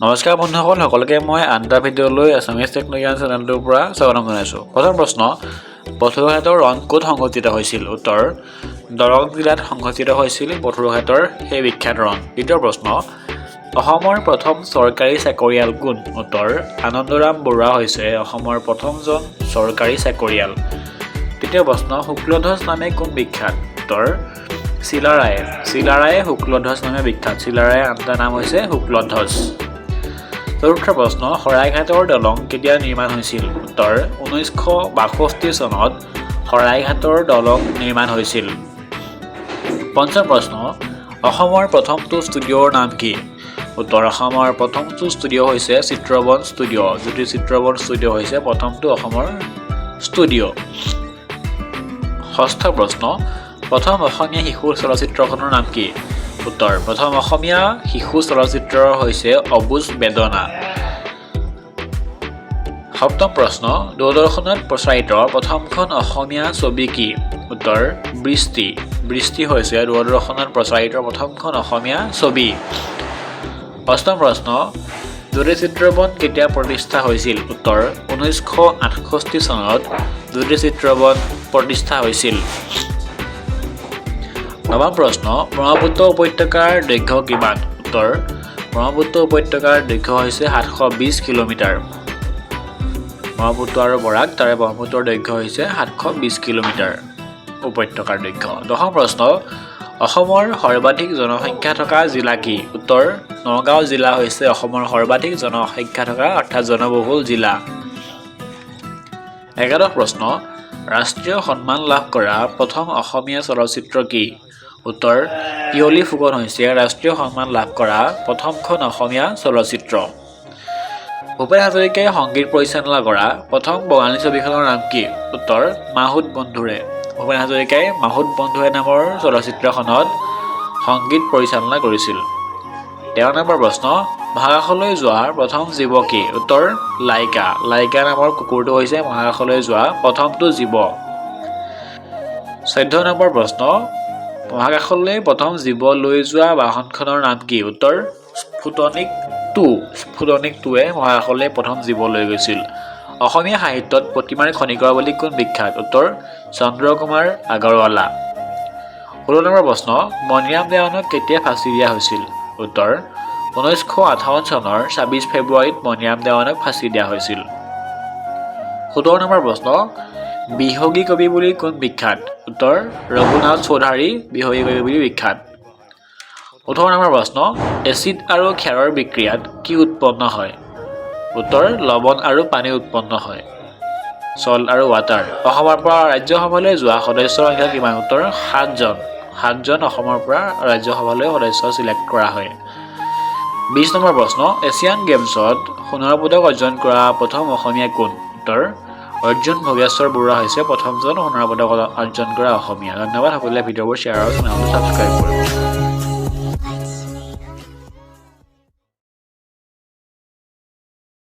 নমস্কাৰ বন্ধুসকল, সকলোকে মই আন এটা ভিডিঅ'লৈ আছামিজ টেকন'জ্ঞান চেনেলটোৰ পৰা স্বাগতম জনাইছোঁ। প্ৰথম প্ৰশ্ন, পথৰুঘাটৰ ৰণ ক'ত সংঘটিত হৈছিল? উত্তৰ, দৰং জিলাত সংঘটিত হৈছিল পথৰুঘাটৰ সেই বিখ্যাত ৰণ। দ্বিতীয় প্ৰশ্ন, অসমৰ প্ৰথম চৰকাৰী চাকৰিয়াল কোন? উত্তৰ, আনন্দৰাম বৰুৱা হৈছে অসমৰ প্ৰথমজন চৰকাৰী চাকৰিয়াল। তৃতীয় প্ৰশ্ন, শুক্লধ্বজ নামে কোন বিখ্যাত? উত্তৰ, চিলাৰায়। চিলাৰায়ে শুক্লধ্বজ নামে বিখ্যাত। চিলাৰায়ৰ আন এটা নাম হৈছে শুক্লধ্বজ। চতুৰ্থ প্ৰশ্ন, শৰাইঘাটৰ দলং কেতিয়া নিৰ্মাণ হৈছিল? উত্তৰ, 1962 চনত শৰাইঘাটৰ দলং নিৰ্মাণ হৈছিল। পঞ্চম প্ৰশ্ন, অসমৰ প্ৰথমটো ষ্টুডিঅ'ৰ নাম কি? উত্তৰ, অসমৰ প্ৰথমটো ষ্টুডিঅ' হৈছে চিত্ৰবন ষ্টুডিঅ'। জ্যোতি চিত্ৰবন ষ্টুডিঅ' হৈছে প্ৰথমটো অসমৰ ষ্টুডিঅ'। ষষ্ঠ প্ৰশ্ন, প্ৰথম অসমীয়া শিশু চলচ্চিত্ৰখনৰ নাম কি? উত্তৰ, প্ৰথম অসমীয়া শিশু চলচ্চিত্ৰ হৈছে অবুজ বেদনা। সপ্তম প্ৰশ্ন, দূৰদৰ্শনত প্ৰচাৰিত প্ৰথমখন অসমীয়া ছবি কি? উত্তৰ, বৃষ্টি। বৃষ্টি হৈছে দূৰদৰ্শনত প্ৰচাৰিত প্ৰথমখন অসমীয়া ছবি। অষ্টম প্ৰশ্ন, জ্যোতি চিত্ৰবন কেতিয়া প্ৰতিষ্ঠা হৈছিল? উত্তৰ, 1968 চনত জ্যোতি চিত্ৰবন প্ৰতিষ্ঠা হৈছিল। নৱম প্ৰশ্ন, ব্ৰহ্মপুত্ৰ উপত্যকাৰ দৈৰ্ঘ্য কিমান? উত্তৰ, ব্ৰহ্মপুত্ৰ উপত্যকাৰ দৈৰ্ঘ্য হৈছে 720 কিলোমিটাৰ। ব্ৰহ্মপুত্ৰ আৰু বৰাক, তাৰে ব্ৰহ্মপুত্ৰৰ দৈৰ্ঘ্য হৈছে 720 কিলোমিটাৰ উপত্যকাৰ দৈৰ্ঘ্য। দশম প্ৰশ্ন, অসমৰ সৰ্বাধিক জনসংখ্যা থকা জিলা কি? উত্তৰ, নগাঁও জিলা হৈছে অসমৰ সৰ্বাধিক জনসংখ্যা থকা অৰ্থাৎ জনবহুল জিলা। একাদশ প্ৰশ্ন, ৰাষ্ট্ৰীয় সন্মান লাভ কৰা প্ৰথম অসমীয়া চলচ্চিত্ৰ কি? উত্তৰ, পিয়লি ফুকন হৈছে ৰাষ্ট্ৰীয় সন্মান লাভ কৰা প্ৰথমখন অসমীয়া চলচ্চিত্ৰ। ভূপেন হাজৰিকাই সংগীত পৰিচালনা কৰা প্ৰথম বঙালী ছবিখনৰ নাম কি? উত্তৰ, মাহুত বন্ধুৰে। ভূপেন হাজৰিকাই মাহুত বন্ধুৰে নামৰ চলচ্চিত্ৰখনত সংগীত পৰিচালনা কৰিছিল। 13 নম্বৰ প্ৰশ্ন, মহাকাশলৈ যোৱা প্ৰথম জীৱ কি? উত্তৰ, লাইকা। লাইকা নামৰ কুকুৰটো হৈছে মহাকাশলৈ যোৱা প্ৰথমটো জীৱ। 14 নম্বৰ প্ৰশ্ন, মহাকাশলৈ প্ৰথম জীৱ লৈ যোৱা বাহনখনৰ নাম কি? উত্তৰ, স্পুটনিক 2। স্পুটনিক 2ৱে মহাকাশলৈ প্ৰথম জীৱ লৈ গৈছিল। অসমীয়া সাহিত্যত প্ৰতিমাৰ খনিকৰ বুলি কোন বিখ্যাত? উত্তৰ, চন্দ্ৰকুমাৰ আগৰৱালা। 16 নম্বৰ প্ৰশ্ন, মণিৰাম দেৱানক কেতিয়া ফাঁচি দিয়া হৈছিল? উত্তৰ, 1958 চনৰ 26 ফেব্ৰুৱাৰীত মণিৰাম দেৱানক ফাঁচি দিয়া হৈছিল। 17 নম্বৰ প্ৰশ্ন, বিহগী কবি বুলি কোন বিখ্যাত? উত্তৰ, ৰঘুনাথ চৌধাৰী বিহগী কবি বুলি বিখ্যাত। 18 নম্বৰ প্ৰশ্ন, এচিড আৰু ক্ষাৰৰ বিক্ৰিয়াত কি উৎপন্ন হয়? উত্তৰ, লৱণ আৰু পানী উৎপন্ন হয়, চল্ট আৰু ৱাটাৰ। অসমৰ পৰা ৰাজ্যসভালৈ যোৱা সদস্যৰ সংখ্যা কিমান? উত্তৰ, সাতজন। সাতজন অসমৰ পৰা ৰাজ্যসভালৈ সদস্য চিলেক্ট কৰা হয়। 20 নম্বৰ প্ৰশ্ন, এছিয়ান গেমছত সোণৰ পদক অৰ্জন কৰা প্ৰথম অসমীয়া কোন? উত্তৰ, অৰ্জুন ভোগেশ্বৰ বৰুৱা হৈছে প্ৰথমজন সোণৰ পদক অৰ্জন কৰা অসমীয়া। ধন্যবাদ। সকলোৱে ভিডিঅ'বোৰ শ্বেয়াৰ আৰু চেনেলটো ছাবস্ক্ৰাইব কৰিব।